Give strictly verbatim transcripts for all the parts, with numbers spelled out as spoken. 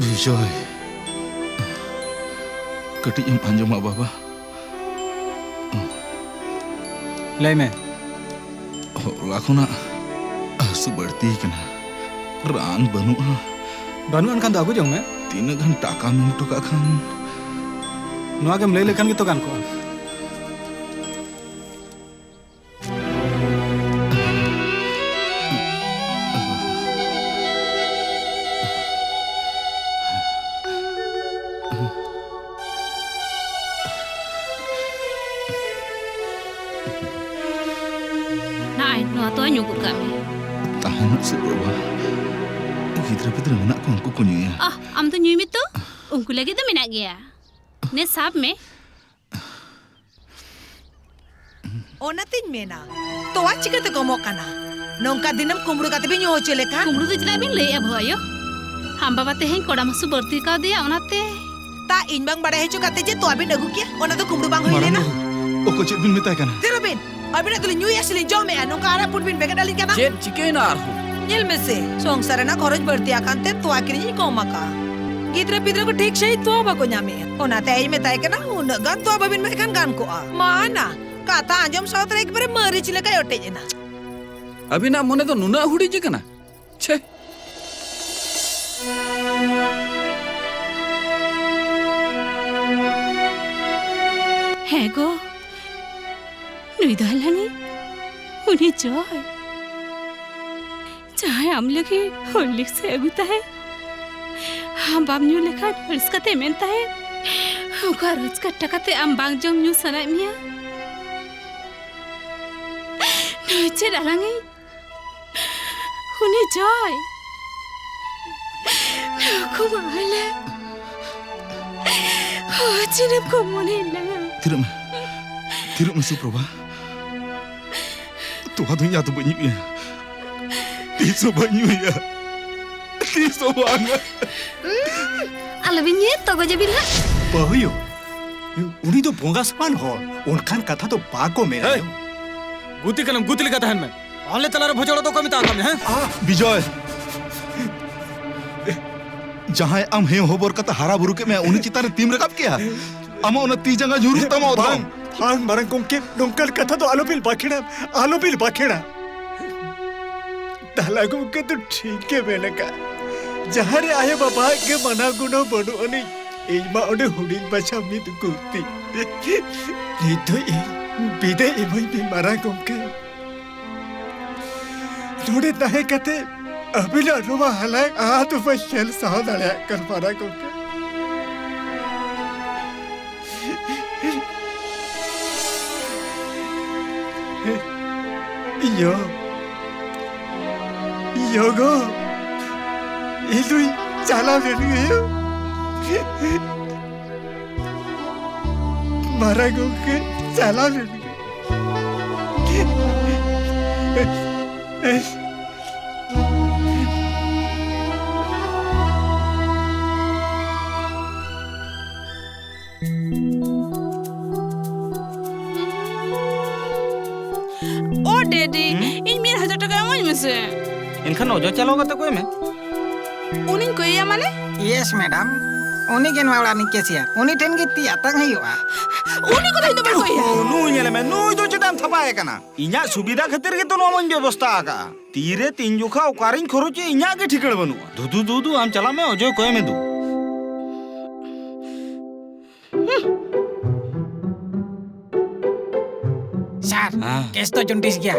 ᱵᱤᱡᱚᱭ, ᱠᱟᱹᱴᱤᱡ ᱮᱢ ᱟᱸᱡᱚᱢᱟ ᱵᱟᱵᱟ? ᱞᱟᱹᱭ ᱢᱮ᱾ ᱦᱚᱞᱟ ᱠᱷᱚᱱᱟᱜ ᱦᱟᱹᱥᱩ ᱵᱟᱹᱲᱛᱤ ᱠᱟᱱᱟ᱾ ᱨᱟᱱ ᱵᱟᱹᱱᱩᱜᱼᱟ᱾ ᱵᱟᱹᱱᱩᱜ ᱟᱱ ᱠᱷᱟᱱ ᱫᱚ ᱟᱹᱜᱩ ᱡᱚᱝ ᱢᱮ᱾ ᱛᱤᱱᱟᱹᱜ ᱜᱟᱱ ᱴᱟᱠᱟᱢ ᱮᱢ ᱦᱚᱴᱚ ᱠᱟᱜ ᱠᱷᱟᱱ? ᱱᱚᱣᱟ ᱜᱮᱢ ᱞᱟᱹᱭ ᱞᱮᱠᱷᱟᱱ ᱜᱮᱛᱚ ᱜᱟᱱ ᱠᱚᱜᱼᱟ᱾ ᱱᱚᱜᱼᱚᱭ, ᱱᱚᱣᱟ ᱛᱚᱣᱟ ᱧᱩ ᱜᱚᱫ ᱠᱟᱜ ᱢᱮ᱾ ᱛᱟᱦᱮᱱᱚᱜ ᱥᱮ ᱵᱟᱵᱟ, ᱜᱤᱫᱽᱨᱟᱹ ᱯᱤᱫᱽᱨᱟᱹ ᱢᱮᱱᱟᱜ ᱠᱚᱣᱟ, ᱩᱱᱠᱩ ᱠᱚ ᱧᱩᱭᱟ᱾ ᱟᱦ, ᱟᱢ ᱫᱚ ᱧᱩᱭ ᱢᱮ ᱛᱚ, ᱩᱱᱠᱩ ᱞᱟᱹᱜᱤᱫ ᱫᱚ ᱢᱮᱱᱟᱜ ᱜᱮᱭᱟ᱾ ᱱᱮ, ᱥᱟᱵ ᱢᱮ᱾ ᱚᱱᱟᱛᱤᱧ ᱢᱮᱱᱟ, ᱛᱚᱣᱟ ᱪᱤᱠᱟᱹᱛᱮ ᱠᱚᱢᱚᱜ ᱠᱟᱱᱟ? ᱱᱚᱝᱠᱟ ᱫᱤᱱᱟᱹᱢ ᱠᱩᱢᱵᱽᱲᱩ ᱠᱟᱛᱮ ᱵᱤᱱ ᱧᱩ ᱦᱚᱪᱚ ᱞᱮᱠᱷᱟᱱ? ᱠᱩᱢᱵᱽᱲᱩ ᱫᱚ ᱪᱮᱫᱟᱜ ᱵᱤᱱ ᱞᱟᱹᱭᱮᱜᱼᱟ, ᱵᱟᱹᱦᱩ ᱟᱭᱳ? ᱟᱢ ᱵᱟᱵᱟ ᱛᱮᱦᱮᱧ ᱠᱚᱲᱟᱢ ᱦᱟᱹᱥᱩ ᱵᱟᱹᱲᱛᱤ ᱠᱟᱣᱫᱮᱭᱟ, ᱚᱱᱟᱛᱮ᱾ ᱛᱟ ᱤᱧ ᱵᱟᱝ ᱵᱟᱲᱟᱭ ᱦᱚᱪᱚ ᱠᱟᱛᱮ ᱡᱮ ᱛᱚᱣᱟ ᱵᱤᱱ ᱟᱹᱜᱩ ᱠᱮᱭᱟ, ᱚᱱᱟ ᱫᱚ ᱠᱩᱢᱵᱽᱲᱩ ᱵᱟᱝ ᱦᱩᱭ ᱢᱟᱨᱟᱝ ᱞᱮᱱᱟ? ᱵᱟᱹᱵᱩ, ᱚᱠᱚᱭ ᱪᱮᱫ ᱵᱤᱱ ᱢᱮᱛᱟᱭ ᱠᱟᱱᱟ? ᱛᱤᱨᱩᱵᱤᱱ, ᱟᱹᱵᱤᱱᱟᱜ ᱫᱚᱞᱤᱧ ᱧᱩᱭᱟ ᱥᱮᱞᱤᱧ ᱡᱚᱢᱮᱜᱼᱟ, ᱱᱚᱝᱠᱟ ᱟᱨᱟᱜ ᱯᱩᱸᱰ ᱵᱤᱱ ᱵᱮᱸᱜᱮᱫ ᱟᱹᱞᱤᱧ ᱠᱟᱱᱟ? ᱪᱮᱫ ᱪᱤᱠᱟᱹᱭᱮᱱᱟ ᱟᱨᱦᱚᱸ? ᱧᱮᱞ ᱢᱮᱥᱮ, ᱥᱚᱝᱥᱟᱨ ᱨᱮᱱᱟᱜ ᱠᱷᱚᱨᱚᱪ ᱵᱟᱹᱲᱛᱤ ᱟᱠᱟᱱ ᱛᱮ ᱛᱚᱣᱟ ᱠᱤᱨᱤᱧ ᱤᱧ ᱠᱚᱢ ᱟᱠᱟᱜᱼᱟ᱾ ᱜᱤᱫᱽᱨᱟᱹ ᱯᱤᱫᱽᱨᱟᱹ ᱠᱚ ᱴᱷᱤᱠ ᱥᱟᱺᱦᱤᱡ ᱛᱚᱣᱟ ᱵᱟᱠᱚ ᱧᱟᱢᱮᱜᱼᱟ, ᱚᱱᱟᱛᱮ ᱟᱡ ᱢᱮᱛᱟᱭ ᱠᱟᱱᱟ, ᱩᱱᱟᱹᱜ ᱜᱟᱱ ᱛᱚᱣᱟ ᱵᱟᱵᱤᱱ ᱮᱢᱟᱭ ᱠᱷᱟᱱ ᱜᱟᱱ ᱠᱚᱜᱼᱟ᱾ ᱢᱟ ᱱᱟ, ᱠᱟᱛᱷᱟ ᱟᱸᱡᱚᱢ ᱥᱟᱶ ᱛᱮ ᱮᱠᱵᱟᱨᱮ ᱢᱟᱹᱨᱤᱪ ᱞᱮᱠᱟᱭ ᱚᱴᱮᱡ ᱮᱱᱟ᱾ ᱟᱹᱵᱤᱱᱟᱜ ᱢᱚᱱᱮ ᱫᱚ ᱱᱩᱱᱟᱹᱜ ᱦᱩᱰᱤᱧ ᱟᱠᱟᱱᱟ? ᱪᱷᱮ! ᱦᱮᱸ ᱜᱚ, ᱱᱩᱭ ᱫᱚ ᱟᱞᱟᱝᱤᱡ, ᱩᱱᱤ ᱡᱚᱭ, ᱡᱟᱦᱟᱸᱭ ᱟᱢ ᱞᱟᱹᱜᱤᱫ ᱦᱚᱨᱞᱤᱠᱥ ᱮ ᱟᱹᱜᱩ ᱛᱟᱦᱮᱸᱫ᱾ ᱟᱢ ᱵᱟᱢ ᱧᱩ ᱞᱮᱠᱷᱟᱱ ᱟᱹᱲᱤᱥ ᱠᱟᱛᱮ ᱢᱮᱱ ᱛᱟᱦᱮᱸᱫ, ᱚᱠᱟ ᱨᱳᱡᱽᱜᱟᱨ ᱴᱟᱠᱟ ᱛᱮ ᱟᱢ ᱵᱟᱝ ᱡᱚᱢ ᱧᱩ ᱥᱟᱱᱟᱭᱮᱫ ᱢᱮᱭᱟ? ᱱᱩᱭ ᱪᱮᱫ ᱟᱞᱟᱝᱤᱡ? ᱩᱱᱤ ᱡᱚᱭ᱾ ᱱᱩᱠᱩ ᱢᱟ ᱟᱞᱮ ᱦᱚᱸ ᱪᱤᱱᱟᱹᱯ ᱠᱚ ᱢᱚᱱᱮ ᱞᱟᱝᱟ᱾ ᱛᱷᱤᱨᱚᱜ ᱢᱮ, ᱛᱷᱤᱨᱚᱜ ᱢᱮ ᱥᱩᱯᱨᱚᱵᱷᱟ᱾ ᱛᱚᱣᱟ ᱫᱚ ᱤᱧ ᱟᱫᱚ ᱵᱟᱹᱧ ᱧᱩᱭᱟ᱾ ᱛᱤᱥ ᱦᱚᱸ ᱵᱟᱹᱧ ᱧᱩᱭᱟ᱾ ᱛᱤᱥ ᱦᱚᱸ ᱵᱟᱝ᱾ ᱟᱞᱚᱵᱤᱱ ᱧᱩᱭᱟ, ᱛᱚᱜᱚᱡ ᱟᱹᱵᱤᱱ ᱦᱟᱸᱜ᱾ ᱵᱟᱹᱦᱩᱭᱳ, ᱩᱱᱤ ᱫᱚ ᱵᱚᱸᱜᱟ ᱥᱚᱢᱟᱱ ᱦᱚᱲ, ᱚᱱᱠᱟᱱ ᱠᱟᱛᱷᱟ ᱫᱚ ᱵᱟᱠᱚ ᱢᱮᱱᱟ᱾ ᱦᱮᱸ᱾ ᱜᱩᱛᱤ ᱠᱟᱱᱟᱢ, ᱜᱩᱛᱤ ᱞᱮᱠᱟ ᱛᱟᱦᱮᱱ ᱢᱮ᱾ ᱟᱞᱮ ᱛᱟᱞᱟᱨᱮ ᱵᱷᱚᱡᱚᱲ ᱫᱚ ᱚᱠᱚᱭ ᱢᱮᱛᱟ ᱟᱠᱟᱫ ᱢᱮᱭᱟ, ᱦᱮᱸ? ᱵᱤᱡᱚᱭ, ᱡᱟᱦᱟᱸᱭ ᱟᱢ ᱦᱮᱸ ᱦᱚᱵᱚᱨ ᱠᱟᱛᱮ ᱦᱟᱨᱟ ᱵᱩᱨᱩ ᱠᱮᱫ ᱢᱮᱭᱟ, ᱩᱱᱤ ᱪᱮᱛᱟᱱ ᱨᱮ ᱛᱤᱢ ᱨᱟᱠᱟᱵ ᱠᱮᱭᱟ? ᱟᱢᱟᱜ ᱚᱱᱟ ᱛᱤ ᱡᱟᱸᱜᱟ ᱧᱩᱨᱩᱜ ᱛᱟᱢᱟ ᱚᱛ ᱨᱮ᱾ ᱵᱟᱝ, ᱵᱟᱝ, ᱢᱟᱨᱟᱝ ᱜᱚᱢᱠᱮ, ᱱᱚᱝᱠᱟᱱ ᱠᱟᱛᱷᱟ ᱫᱚ ᱟᱞᱚᱵᱤᱱ ᱵᱟᱠᱷᱮᱲᱟ, ᱟᱞᱚᱵᱤᱱ ᱵᱟᱠᱷᱮᱲᱟ᱾ ᱛᱟᱞᱟ ᱜᱚᱢᱠᱮ ᱫᱚ ᱴᱷᱤᱠ ᱜᱮ ᱢᱮᱱ ᱟᱠᱟᱫ᱾ ᱡᱟᱦᱟᱸ ᱨᱮ ᱟᱭᱳ ᱵᱟᱵᱟᱣᱟᱜ ᱜᱮ ᱢᱟᱱᱟᱣ ᱜᱩᱱᱟᱹᱣ ᱵᱟᱹᱱᱩᱜ ᱟᱹᱱᱤᱡ, ᱤᱧ ᱢᱟ ᱚᱸᱰᱮ ᱦᱩᱰᱤᱧ ᱢᱟᱪᱷᱟ ᱢᱤᱫ ᱜᱩᱛᱤ᱾ ᱱᱤᱛ ᱫᱚ ᱤᱧ ᱵᱤᱫᱟᱹᱭ ᱤᱢᱟᱹᱧ ᱢᱮ, ᱢᱟᱨᱟᱝ ᱜᱚᱢᱠᱮ᱾ ᱱᱚᱰᱮ ᱛᱟᱦᱮᱸ ᱠᱟᱛᱮ ᱟᱹᱵᱤᱱᱟᱜ ᱱᱚᱣᱟ ᱦᱟᱞᱟᱭ ᱟᱫᱚ ᱵᱟᱹᱧ ᱧᱮᱞ ᱥᱟᱦᱟᱣ ᱫᱟᱲᱮᱭᱟᱜ ᱠᱟᱱ, ᱢᱟᱨᱟᱝ ᱜᱚᱢᱠᱮ᱾ ᱭᱳ, ᱭᱳ ᱜᱳ, ᱤᱧ ᱫᱩᱧ ᱪᱟᱞᱟᱣ ᱞᱮᱱ ᱜᱮ᱾ ᱢᱟᱨᱟᱝ ᱜᱚᱢᱠᱮ, ᱪᱟᱞᱟᱣ ᱞᱮᱱ ᱜᱮ᱾ ᱳ ᱰᱮᱰᱤ, ᱦᱩᱸ? ᱤᱧ ᱢᱤᱫ ᱦᱟᱡᱟᱨ ᱴᱟᱠᱟ ᱮᱢᱟᱹᱧ ᱢᱮᱥᱮ᱾ ᱮᱱᱠᱷᱟᱱ ᱚᱡᱚᱭ ᱪᱟᱞᱟᱣ ᱠᱟᱛᱮ ᱠᱚᱭ ᱢᱮ᱾ ᱩᱱᱤᱧ ᱠᱚᱭᱮᱭᱟ ᱢᱟᱱᱮ? ᱭᱮᱥ ᱢᱮᱰᱟᱢ, ᱩᱱᱤ ᱜᱮ ᱱᱚᱣᱟ ᱚᱲᱟᱜ ᱨᱤᱱᱤᱡ ᱠᱮᱥᱤᱭᱟᱨ᱾ ᱩᱱᱤ ᱴᱷᱮᱱ ᱜᱮ ᱛᱤ ᱟᱛᱟᱝ ᱦᱩᱭᱩᱜᱼᱟ᱾ ᱩᱱᱤ ᱠᱚᱫᱚ ᱤᱧ ᱫᱚ ᱵᱟᱹᱧ ᱠᱚᱭᱮᱭᱟ᱾ ᱱᱩᱭ ᱧᱮᱞᱮ ᱢᱮ, ᱱᱩᱭ ᱫᱚ ᱪᱮᱫᱟᱜ ᱮᱢ ᱛᱷᱟᱯᱟᱭᱮ ᱠᱟᱱᱟ? ᱤᱧᱟᱜ ᱥᱩᱵᱤᱫᱷᱟ ᱠᱷᱟᱹᱛᱤᱨ ᱜᱮᱛᱚ ᱱᱚᱣᱟ ᱢᱟᱧ ᱵᱮᱵᱚᱥᱛᱷᱟ ᱟᱠᱟᱫᱼᱟ᱾ ᱛᱤᱨᱮ ᱛᱤᱱ ᱡᱚᱠᱷᱟ ᱚᱠᱟᱨᱤᱧ ᱠᱷᱚᱨᱚᱪᱮ ᱤᱧᱟᱜ ᱜᱮ ᱴᱷᱤᱠᱟᱹᱬ ᱵᱟᱹᱱᱩᱜᱼᱟ᱾ ᱫᱩᱫᱩ, ᱫᱩᱫᱩ, ᱟᱢ ᱪᱟᱞᱟᱜ ᱢᱮ, ᱚᱡᱚᱭ ᱠᱚᱭ ᱢᱮ ᱫᱩ᱾ ᱥᱟᱨ, ᱦᱮᱸ᱾ ᱠᱮᱥ ᱫᱚ ᱡᱚᱱᱰᱤᱥ ᱜᱮᱭᱟ᱾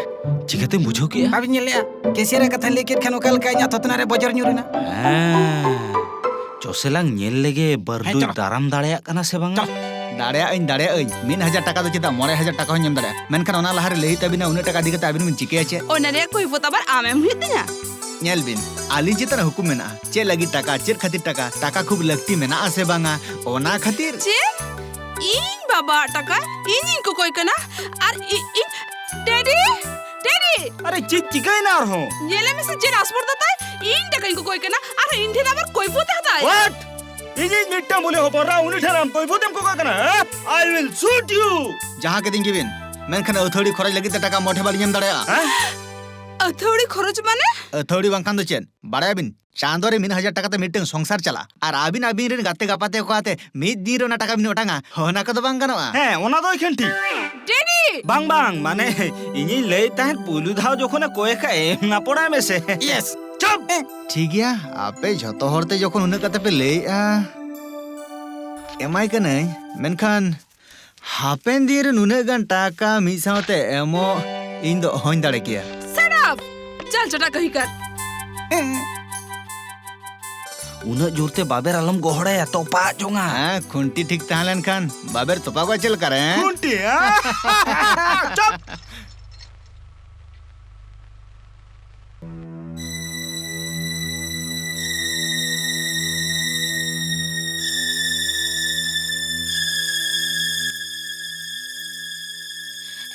ᱪᱤᱠᱟᱹᱛᱮᱢ ᱵᱩᱡᱷᱟᱹᱣ ᱠᱮᱜᱼᱟ? ᱵᱟᱵᱤᱱ ᱧᱮᱞ ᱞᱮᱜᱼᱟ? ᱠᱮᱥᱤᱭᱟᱨ ᱟᱜ ᱠᱟᱛᱷᱟᱧ ᱞᱟᱹᱭ ᱠᱮᱫ ᱠᱷᱟᱱ ᱚᱠᱟ ᱞᱮᱠᱟ ᱤᱧᱟᱜ ᱛᱷᱚᱛᱱᱟ ᱨᱮ ᱵᱚᱡᱚᱨ ᱧᱩᱨ ᱮᱱᱟ? ᱦᱮᱸ᱾ ᱪᱚᱥᱮ ᱞᱟᱝ ᱧᱮᱞ ᱞᱮᱜᱮ, ᱵᱟᱹᱨᱫᱩᱭ ᱦᱮᱸ, ᱪᱚᱞᱚ᱾ ᱫᱟᱨᱟᱢ ᱫᱟᱲᱮᱭᱟᱜ ᱠᱟᱱᱟ ᱥᱮ ᱵᱟᱝᱟ? ᱪᱚᱞᱚ᱾ ᱫᱟᱲᱮᱭᱟᱜ ᱟᱹᱧ, ᱫᱟᱲᱮᱭᱟᱜ ᱟᱹᱧ᱾ ᱢᱤᱫ ᱦᱟᱡᱟᱨ ᱴᱟᱠᱟ ᱫᱚ ᱪᱮᱫᱟᱜ, ᱢᱚᱬᱮ ᱦᱟᱡᱟᱨ ᱴᱟᱠᱟ ᱦᱚᱸᱧ ᱮᱢ ᱫᱟᱲᱮᱭᱟᱜᱼᱟ᱾ ᱢᱮᱱᱠᱷᱟᱱ ᱚᱱᱟ ᱞᱟᱦᱟᱨᱮ ᱞᱟᱹᱭ ᱦᱩᱭᱩᱜ ᱛᱟᱵᱤᱱᱟ, ᱩᱱᱟᱹᱜ ᱴᱟᱠᱟ ᱤᱫᱤ ᱠᱟᱛᱮ ᱟᱵᱤᱱ ᱵᱤᱱ ᱪᱤᱠᱟᱹᱭᱟ ᱪᱮᱫ? ᱚᱱᱟ ᱨᱮᱭᱟᱜ ᱠᱚᱭᱯᱚᱛ ᱟᱵᱟᱨ ᱟᱢᱮᱢ ᱦᱩᱭᱩᱜ ᱛᱤᱧᱟ? ᱧᱮᱞ ᱵᱤᱱ, ᱟᱹᱞᱤᱧ ᱪᱮᱛᱟᱱ ᱨᱮ ᱦᱩᱠᱩᱢ ᱢᱮᱱᱟᱜᱼᱟ᱾ ᱪᱮᱫ ᱞᱟᱹᱜᱤᱫ ᱴᱟᱠᱟ, ᱪᱮᱫ ᱠᱷᱟᱹᱛᱤᱨ ᱴᱟᱠᱟ? ᱴᱟᱠᱟ ᱠᱷᱩᱵ ᱞᱟᱹᱠᱛᱤ ᱢᱮᱱᱟᱜᱼᱟ ᱥᱮ ᱵᱟᱝᱟ, ᱚᱱᱟ ᱠᱷᱟᱹᱛᱤᱨ᱾ ᱪᱮᱫ? ᱤᱧ ᱵᱟᱵᱟᱣᱟᱜ ᱴᱟᱠᱟ ᱤᱧᱤᱧ ᱠᱚᱠᱚᱭ ᱠᱟᱱᱟ? ᱟᱨ ᱤ-, ᱤᱧ, ᱰᱮᱰᱤ, ᱰᱮᱰᱤ! ᱟᱨᱮ, ᱪᱮᱫ ᱪᱤᱠᱟᱹᱭᱮᱱᱟ ᱟᱨᱦᱚᱸ? ᱧᱮᱞᱮ ᱢᱮᱥᱮ, ᱪᱮᱫ ᱟᱥᱯᱚᱨᱫᱟ ᱛᱟᱭ? ᱤᱧ ᱴᱟᱠᱟᱧ ᱠᱚᱠᱚᱭ ᱠᱟᱱᱟ ᱟᱨ ᱤᱧ ᱴᱷᱮᱱ ᱟᱵᱟᱨ ᱠᱚᱭᱯᱚᱛ ᱮ ᱦᱟᱛᱟᱣ ᱮᱫᱟ᱾ What? ᱤᱧᱤᱡ ᱢᱤᱫᱴᱟᱝ ᱵᱚᱞᱮ ᱦᱚᱯᱚᱱ ᱮᱨᱟ, ᱩᱱᱤ ᱴᱷᱮᱱ ᱟᱢ ᱠᱚᱭᱯᱚᱛ ᱮᱢ ᱠᱚᱠᱚᱭ ᱠᱟᱱᱟ, ᱦᱮᱸ? I will shoot you! ᱡᱟᱦᱟᱸ ᱠᱮᱫᱤᱧ ᱜᱮᱵᱤᱱ, ᱢᱮᱱᱠᱷᱟᱱ ᱟᱹᱛᱷᱟᱹᱲᱤ ᱠᱷᱚᱨᱚᱪ ᱞᱟᱹᱜᱤᱫ ᱛᱮ ᱴᱟᱠᱟ ᱢᱚᱴᱷᱮ ᱵᱟᱞᱤᱧ ᱮᱢ ᱫᱟᱲᱮᱭᱟᱜᱼᱟ᱾ ᱦᱮᱸ? ᱟᱹᱛᱷᱟᱹᱲᱤ ᱠᱷᱚᱨᱚᱪ ᱢᱟᱱᱮ? ᱟᱹᱛᱷᱟᱹᱲᱤ ᱵᱟᱝᱠᱷᱟᱱ ᱫᱚ ᱪᱮᱫ? ᱵᱟᱲᱟᱭᱟᱵᱤᱱ, ᱪᱟᱸᱫᱚ ᱨᱮ ᱢᱤᱫ ᱦᱟᱡᱟᱨ ᱴᱟᱠᱟ ᱛᱮ ᱢᱤᱫᱴᱟᱝ ᱥᱚᱝᱥᱟᱨ ᱪᱟᱞᱟᱜᱼᱟ, ᱟᱨ ᱟᱹᱵᱤᱱ ᱟᱹᱵᱤᱱ ᱨᱮᱱ ᱜᱟᱛᱮ ᱜᱟᱯᱟᱛᱮ ᱠᱚ ᱟᱛᱮ ᱢᱤᱫ ᱫᱤᱱ ᱨᱮ ᱚᱱᱟ ᱴᱟᱠᱟ ᱵᱤᱱ ᱚᱴᱟᱝᱟ, ᱚᱱᱟ ᱠᱚᱫᱚ ᱵᱟᱝ ᱜᱟᱱᱚᱜᱼᱟ᱾ ᱦᱮᱸ, ᱚᱱᱟ ᱫᱚ ᱮᱠᱷᱮᱱ ᱴᱷᱤᱠ᱾ ᱰᱮᱱᱤ! ᱵᱟᱝ, ᱵᱟᱝ, ᱢᱟᱱᱮ, ᱤᱧᱤᱧ ᱞᱟᱹᱭᱮᱫ ᱛᱟᱦᱮᱸᱫ, ᱯᱩᱭᱞᱩ ᱫᱷᱟᱣ ᱡᱚᱠᱷᱚᱱᱮ ᱠᱚᱭ ᱠᱷᱟᱡ, ᱮᱢ ᱱᱟᱯᱚᱲᱟᱭ ᱢᱮᱥᱮ᱾ ᱤᱭᱮᱥ, ᱪᱩᱯ! ᱴᱷᱤᱠ ᱜᱮᱭᱟ, ᱟᱯᱮ ᱡᱷᱚᱛᱚ ᱦᱚᱲ ᱛᱮ ᱡᱚᱠᱷᱚᱱ ᱩᱱᱟᱹᱜ ᱠᱟᱛᱮ ᱯᱮ ᱞᱟᱹᱭᱮᱜᱼᱟ, ᱮᱢᱟᱭ ᱠᱟᱹᱱᱟᱹᱧ, ᱢᱮᱱᱠᱷᱟᱱ ᱦᱟᱯᱮᱱ ᱫᱤᱱ ᱨᱮ ᱱᱩᱱᱟᱹᱜ ᱜᱟᱱ ᱴᱟᱠᱟ ᱢᱤᱫ ᱥᱟᱶᱛᱮ ᱮᱢᱚᱜ ᱤᱧ ᱫᱚ ᱚᱦᱚᱧ ᱫᱟᱲᱮ ᱠᱮᱭᱟ᱾ Shut up! ᱪᱟᱞ ᱪᱚᱴᱟ ᱠᱟᱹᱦᱤ ᱠᱟᱨ᱾ ᱩᱱᱟᱹᱜ ᱡᱳᱨ ᱛᱮ ᱵᱟᱵᱮᱨ ᱟᱞᱚᱢ ᱜᱚᱦᱚᱲᱟᱭᱟ, ᱛᱚᱯᱟᱜ ᱡᱚᱝᱟ᱾ ᱦᱮᱸ, ᱠᱷᱩᱱᱴᱤ ᱴᱷᱤᱠ ᱛᱟᱦᱮᱸ ᱞᱮᱱᱠᱷᱟᱱ ᱵᱟᱵᱮᱨ ᱛᱚᱯᱟᱜᱚᱜᱼᱟ ᱪᱮᱫ ᱞᱮᱠᱟ ᱨᱮ? ᱠᱷᱩᱱᱴᱤ, ᱦᱮᱸ? ᱪᱚᱯ!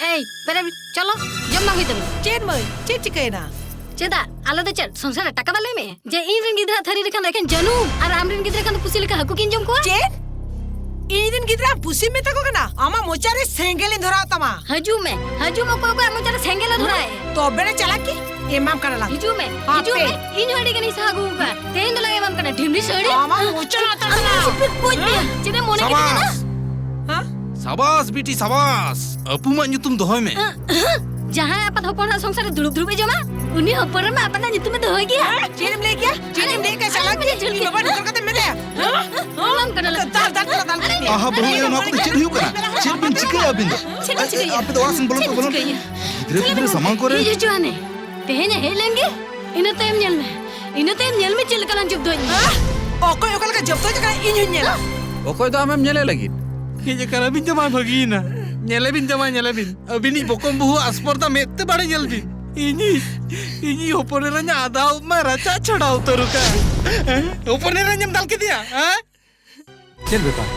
ᱮᱭ, ᱵᱮᱨᱮᱫ ᱵᱤᱱ, ᱪᱚᱞᱚ, ᱡᱚᱢ ᱵᱟᱝ ᱦᱩᱭ ᱛᱟᱵᱤᱱᱟ᱾ ᱪᱮᱫ ᱢᱟᱹᱭ, ᱪᱮᱫ ᱪᱤᱠᱟᱹᱭᱮᱱᱟ? ᱪᱮᱫᱟᱜ? ᱟᱞᱮ ᱫᱚ ᱪᱮᱫ ᱥᱚᱝᱥᱟᱨ ᱨᱮ ᱴᱟᱠᱟ ᱵᱟᱞᱮ ᱮᱢᱮᱜᱼᱟ? ᱡᱮ ᱤᱧ ᱨᱮᱱ ᱜᱤᱫᱽᱨᱟᱹ ᱛᱷᱟᱹᱨᱤ ᱨᱮ ᱠᱷᱟᱱ ᱫᱚ ᱮᱠᱮᱱ ᱡᱟᱹᱱᱩᱢ, ᱟᱨ ᱟᱢ ᱨᱮᱱ ᱜᱤᱫᱽᱨᱟᱹ ᱠᱷᱟᱱ ᱫᱚ ᱯᱩᱥᱤ ᱞᱮᱠᱟ ᱦᱟᱹᱠᱩ ᱠᱤᱱ ᱡᱚᱢ ᱠᱚᱣᱟ? ᱪᱮᱫ? ᱤᱧ ᱨᱮᱱ ᱜᱤᱫᱽᱨᱟᱹ ᱟᱢ ᱯᱩᱥᱤᱢ ᱢᱮᱛᱟ ᱠᱚ ᱠᱟᱱᱟ? ᱟᱢᱟᱜ ᱢᱚᱪᱟ ᱨᱮ ᱥᱮᱸᱜᱮᱞ ᱤᱧ ᱫᱷᱚᱨᱟᱣ ᱛᱟᱢᱟ᱾ ᱦᱤᱡᱩᱜ ᱢᱮ, ᱦᱤᱡᱩᱜ ᱢᱮ, ᱚᱠᱚᱭ ᱚᱠᱚᱭᱟᱜ ᱢᱚᱪᱟ ᱨᱮ ᱥᱮᱸᱜᱮᱞ ᱮ ᱫᱷᱚᱨᱟᱣ ᱮᱫ? ᱛᱚᱵᱮ ᱨᱮ ᱪᱟᱞᱟᱜ ᱠᱤ? ᱮᱢᱟᱢ ᱠᱟᱱᱟ ᱞᱟᱝ᱾ ᱦᱤᱡᱩᱜ ᱢᱮ, ᱦᱟᱯᱮ᱾ ᱦᱤᱡᱩᱜ ᱢᱮ, ᱤᱧ ᱦᱚᱸ ᱟᱹᱰᱤ ᱜᱟᱱᱤᱧ ᱥᱟᱦᱟ ᱟᱹᱜᱩ ᱟᱠᱟᱫ᱾ ᱛᱮᱦᱮᱧ ᱫᱚ ᱞᱟᱝ ᱮᱢᱟᱢ ᱠᱟᱱᱟ ᱰᱷᱤᱢᱰᱷᱤ ᱥᱟᱹᱲᱤ᱾ ᱟᱢᱟᱜ ᱢᱚᱪᱟ ᱨᱮ ᱟᱛᱟᱨ ᱠᱟᱱᱟ᱾ ᱪᱮᱫ ᱮᱢ ᱢᱚᱱᱮ ᱠᱮᱫᱟ? ᱥᱟᱵᱟᱥ᱾ ᱦᱮᱸ? ᱥᱟᱵᱟᱥ ᱵᱤᱴᱤ, ᱥᱟᱵᱟᱥ᱾ ᱟᱹᱯᱩᱢᱟᱜ ᱧᱩᱛᱩᱢ ᱫᱚᱦᱚᱭ ᱢᱮ᱾ ᱡᱟᱦᱟᱸᱭ ᱟᱯᱟᱛ ᱦᱚᱯᱚᱱᱟᱜ ᱥᱚᱝᱥᱟᱨ ᱨᱮ ᱫᱩᱲᱩᱵ ᱫᱩᱲᱩᱵ ᱮ ᱡᱚᱢᱟ, ᱩᱱᱤ ᱦᱚᱯᱚᱱ ᱨᱮᱢᱟ ᱟᱯᱟᱛᱟᱜ ᱧᱩᱛᱩᱢ ᱮ ᱫᱚᱦᱚᱭ ᱜᱮᱭᱟ᱾ ᱪᱮᱫ ᱮᱢ ᱞᱟᱹᱭ ᱠᱮᱭᱟ? ᱪᱮᱫ ᱮᱢ ᱞᱟᱹᱭ ᱠᱮᱭᱟ? ᱪᱟᱞᱟᱜ ᱟᱨᱮ ᱠᱤ? ᱤᱧ ᱵᱟᱵᱟ ᱱᱚᱝᱠᱟ ᱠᱟᱛᱮ ᱢᱮᱱᱟᱭᱟ? ᱦᱮᱸ? ᱵᱟᱝ ᱠᱟᱱᱟ᱾ ᱫᱟᱞ, ᱫᱟᱞ, ᱫᱟᱞ, ᱫᱟᱞ᱾ ᱟᱦᱟ, ᱵᱟᱹᱦᱩ ᱟᱭᱳ, ᱱᱚᱣᱟ ᱠᱚᱫᱚ ᱪᱮᱫ ᱦᱩᱭᱩᱜ ᱠᱟᱱᱟ? ᱪᱮᱫ ᱵᱤᱱ ᱪᱤᱠᱟᱹᱭᱟ ᱟᱹᱵᱤᱱ ᱫᱚ? ᱪᱮᱫ ᱮᱢ ᱪᱤᱠᱟᱹᱭᱟ? ᱟᱯᱮ ᱫᱚ ᱚᱲᱟᱜ ᱥᱮᱱ ᱵᱚᱞᱚᱱ ᱯᱮ, ᱪᱮᱫ ᱮᱢ ᱵᱚᱞᱚᱱ ᱯᱮ᱾ ᱪᱤᱠᱟᱹᱭᱟ? ᱜᱤᱫᱽᱨᱟᱹ ᱯᱤᱫᱽᱨᱟᱹ ᱥᱟᱢᱟᱝ ᱠᱚᱨᱮ? ᱦᱤᱡᱩᱜ ᱦᱚᱪᱚᱣᱟᱱᱮ᱾ ᱛᱮᱦᱮᱧ ᱮ ᱦᱮᱡ ᱞᱮᱱ ᱜᱮ, ᱤᱱᱟᱹ ᱛᱟᱭᱚᱢ ᱧᱮᱞ ᱢᱮ᱾ ᱤᱱᱟᱹ ᱛᱟᱭᱚᱢ ᱧᱮᱞ ᱢᱮ ᱪᱮᱫ ᱞᱮᱠᱟ ᱞᱟᱝ ᱡᱚᱵᱫᱚᱭᱮᱫ ᱢᱮᱭᱟ᱾ ᱦᱮᱸ? ᱚᱠᱚᱭ ᱚᱠᱟ ᱞᱮᱠᱟ ᱡᱚᱵᱫᱚᱭ ᱠᱟᱱᱟ ᱤᱧ ᱦᱚᱸᱧ ᱧᱮᱞᱟ᱾ ᱚᱠᱚᱭ ᱫᱚ ᱟᱢᱮᱢ ᱧᱮᱞᱮ ᱞᱟᱹᱜᱤᱫ? ᱦᱮᱡ ᱟᱠᱟᱱᱟ ᱵᱤᱱ ᱡᱟᱢᱟᱭ ᱵᱷᱟᱹᱜᱤᱭᱮᱱᱟ᱾ ᱧᱮᱞᱮ ᱵᱤᱱ ᱡᱟᱢᱟᱭ, ᱧᱮᱞᱮ ᱵᱤᱱ᱾ ᱟᱹᱵᱤᱱᱤᱡ ᱵᱚᱠᱚᱢ ᱵᱟᱹᱦᱩ ᱟᱥᱯᱚᱨᱫᱟ ᱢᱮᱫ ᱛᱮ ᱵᱟᱲᱮ ᱧᱮᱞ ᱵᱤᱱ᱾ ᱤᱧᱤᱡ, ᱤᱧᱤᱡ ᱦᱚᱯᱚᱱ ᱮᱨᱟᱧ ᱟᱫᱟ ᱩᱵ ᱢᱟ ᱨᱟᱪᱟ ᱪᱷᱟᱲᱟᱣ ᱩᱛᱟᱹᱨ ᱟᱠᱟᱫ᱾ ᱦᱮᱸ? ᱦᱚᱯᱚᱱ ᱮᱨᱟᱧ ᱮᱢ ᱫᱟᱞ ᱠᱮᱫᱮᱭᱟ, ᱦᱮᱸ? ᱪᱮᱫ ᱵᱮᱯᱟᱨ?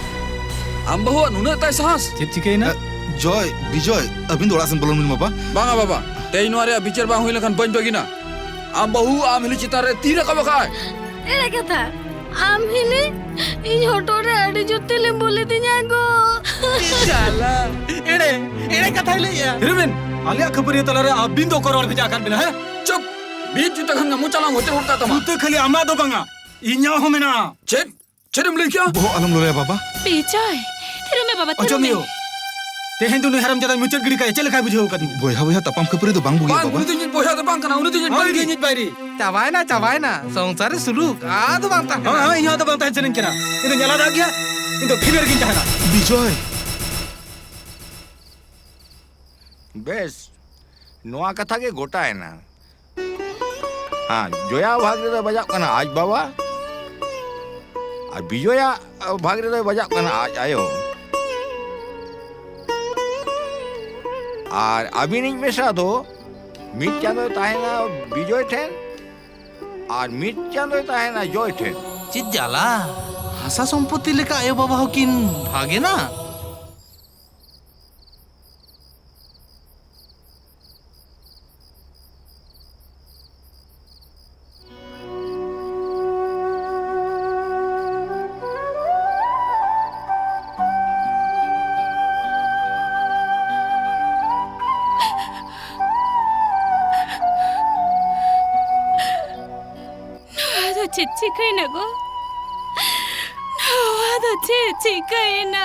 ᱟᱢ ᱵᱟᱹᱦᱩᱣᱟᱜ ᱱᱩᱱᱟᱹᱜ ᱛᱟᱭ ᱥᱟᱦᱟᱥ? ᱪᱮᱫ ᱪᱤᱠᱟᱹᱭᱮᱱᱟ? ᱮ, ᱡᱚᱭ, ᱵᱤᱡᱚᱭ, ᱟᱹᱵᱤᱱ ᱫᱚ ᱚᱲᱟᱜ ᱥᱮᱱ ᱵᱚᱞᱚᱱ ᱵᱤᱱ ᱵᱟᱵᱟ᱾ ᱵᱟᱝᱟ ᱵᱟᱵᱟ, ᱛᱮᱦᱮᱧ ᱱᱚᱣᱟ ᱨᱮᱭᱟᱜ ᱵᱤᱪᱟᱹᱨ ᱵᱟᱝ ᱦᱩᱭ ᱞᱮᱱᱠᱷᱟᱱ ᱵᱟᱹᱧ ᱵᱟᱹᱜᱤᱱᱟ᱾ ᱟᱢ ᱵᱟᱹᱦᱩ ᱟᱢ ᱦᱤᱞᱤ ᱪᱮᱛᱟᱱ ᱨᱮ ᱛᱤ ᱨᱟᱠᱟᱵ ᱟᱠᱟᱫ᱾ ᱮᱲᱮ ᱠᱟᱛᱷᱟ, ᱟᱢ ᱦᱤᱞᱤ, ᱤᱧ ᱦᱚᱴᱚᱜ ᱨᱮ ᱟᱹᱰᱤ ᱡᱳᱨ ᱛᱮᱞᱮᱢ ᱵᱚᱞ ᱤᱫᱤᱧᱟ ᱜᱚ᱾ ᱡᱟᱞᱟ, ᱮᱲᱮ, ᱮᱲᱮ ᱠᱟᱛᱷᱟᱭ ᱞᱟᱹᱭᱮᱜᱼᱟ᱾ ᱦᱤᱨᱳ ᱵᱤᱱ, ᱟᱞᱮᱭᱟᱜ ᱠᱷᱟᱹᱯᱟᱹᱨᱤᱭᱟᱹ ᱛᱟᱞᱟᱨᱮ ᱟᱹᱵᱤᱱ ᱫᱚ ᱚᱠᱚᱭ ᱨᱚᱲ ᱵᱷᱮᱡᱟ ᱟᱠᱟᱫ ᱵᱤᱱᱟ, ᱦᱮᱸ? ᱪᱩᱯ! ᱢᱤᱫ ᱡᱩᱛᱟᱹ ᱠᱷᱟᱱ ᱜᱮ ᱢᱚᱪᱟ ᱞᱟᱝ ᱚᱪᱚᱜ ᱜᱚᱫ ᱠᱟᱜ ᱛᱟᱢᱟ᱾ ᱡᱩᱛᱟᱹ ᱠᱷᱟᱹᱞᱤ ᱟᱢᱟᱜ ᱫᱚ ᱵᱟᱝᱟ, ᱤᱧᱟᱜ ᱦᱚᱸ ᱢᱮᱱᱟᱜᱼᱟ᱾ ᱪᱮᱫ? ᱪᱮᱫ ᱮᱢ ᱞᱟᱹᱭ ᱠᱮᱜᱼᱟ? ᱵᱚᱦᱚᱜ ᱟᱞᱚᱢ ᱞᱚᱞᱚᱭᱟ ᱵᱟᱵᱟ᱾ ᱵᱤᱡᱚᱭ, ᱛᱷᱤᱨᱚᱜ ᱢᱮ ᱵᱟᱵᱟ, ᱛᱷᱤᱨᱚᱜ ᱚᱪᱚᱜ ᱢᱮ᱾ ᱢᱮᱭᱳ, ᱛᱮᱦᱮᱧ ᱫᱚ ᱱᱩᱭ ᱦᱟᱨᱟᱢ ᱡᱟᱫᱟᱭ ᱢᱩᱪᱟᱹᱫ ᱜᱤᱰᱤ ᱠᱟᱭᱟ᱾ ᱪᱮᱫ ᱞᱮᱠᱟᱭ ᱵᱩᱡᱷᱟᱹᱣ ᱠᱟᱫᱤᱧᱟ? ᱵᱚᱭᱦᱟ ᱵᱚᱭᱦᱟ ᱛᱟᱯᱟᱢ ᱠᱷᱟᱹᱯᱟᱹᱨᱤ ᱫᱚ ᱵᱟᱝ ᱵᱩᱜᱤᱭᱟ ᱵᱟᱝ, ᱵᱟᱵᱟ᱾ ᱩᱱᱤ ᱫᱚ ᱤᱧᱤᱡ ᱵᱚᱭᱦᱟ ᱫᱚ ᱵᱟᱝ ᱠᱟᱱᱟ, ᱩᱱᱤ ᱫᱚ ᱤᱧᱤᱡ ᱦᱳᱭ᱾ ᱵᱟᱹᱭᱨᱤ, ᱤᱧᱤᱡ ᱵᱟᱹᱭᱨᱤ᱾ ᱪᱟᱵᱟᱭᱱᱟ, ᱪᱟᱵᱟᱭᱱᱟ᱾ ᱥᱚᱝᱥᱟᱨ ᱨᱮ ᱥᱩᱞᱩᱠ ᱟᱫᱚ ᱵᱟᱝ ᱛᱟᱦᱮᱱᱟ᱾ ᱦᱳᱭ, ᱦᱳᱭ, ᱤᱧ ᱦᱚᱸ ᱟᱫᱚ ᱵᱟᱝ ᱛᱟᱦᱮᱱ ᱥᱟᱱᱟᱧ ᱠᱟᱱᱟ᱾ ᱤᱧ ᱫᱚᱧ ᱟᱞᱟᱫᱟ ᱜᱮᱭᱟ, ᱤᱧ ᱫᱚ ᱯᱷᱤᱢᱮᱞ ᱜᱤᱧ ᱛᱟᱦᱮᱱᱟ᱾ ᱵᱤᱡᱚᱭ᱾ ᱵᱮᱥ, ᱱᱚᱣᱟ ᱠᱟᱛᱷᱟ ᱜᱮ ᱜᱚᱴᱟᱭᱮᱱᱟ᱾ ᱦᱮᱸ, ᱡᱚᱭᱟ ᱵᱷᱟᱜᱽ ᱨᱮᱫᱚ ᱵᱟᱡᱟᱜ ᱠᱟᱱᱟ ᱟᱡ ᱵᱟᱵᱟ, ᱟᱨ ᱵᱤᱡᱚᱭᱟ ᱵᱷᱟᱜᱽ ᱨᱮᱫᱚᱭ ᱵᱟᱡᱟᱜ ᱠᱟᱱᱟ ᱟᱡ ᱟᱭᱳ᱾ ᱟᱨ ᱟᱹᱵᱤᱱᱤᱡ ᱢᱮᱥᱟ ᱫᱚ ᱢᱤᱫ ᱪᱟᱸᱫᱚᱭ ᱛᱟᱦᱮᱱᱟ ᱵᱤᱡᱚᱭ ᱴᱷᱮᱱ, ᱟᱨ ᱢᱤᱫ ᱪᱟᱸᱫᱚᱭ ᱛᱟᱦᱮᱱᱟ ᱡᱚᱭ ᱴᱷᱮᱱ᱾ ᱪᱮᱫ ᱡᱟᱞᱟ! ᱦᱟᱥᱟ ᱥᱚᱢᱯᱚᱛᱤ ᱞᱮᱠᱟ ᱟᱭᱳ ᱵᱟᱵᱟ ᱦᱚᱸᱠᱤᱱ ᱵᱷᱟᱜᱽ ᱮᱱᱟ? ᱱᱚᱣᱟ ᱫᱚ ᱪᱮᱫ ᱪᱤᱠᱟᱹᱭᱮᱱᱟ ᱜᱚ? ᱱᱚᱣᱟ ᱫᱚ ᱪᱮᱫ ᱪᱤᱠᱟᱹᱭᱮᱱᱟ?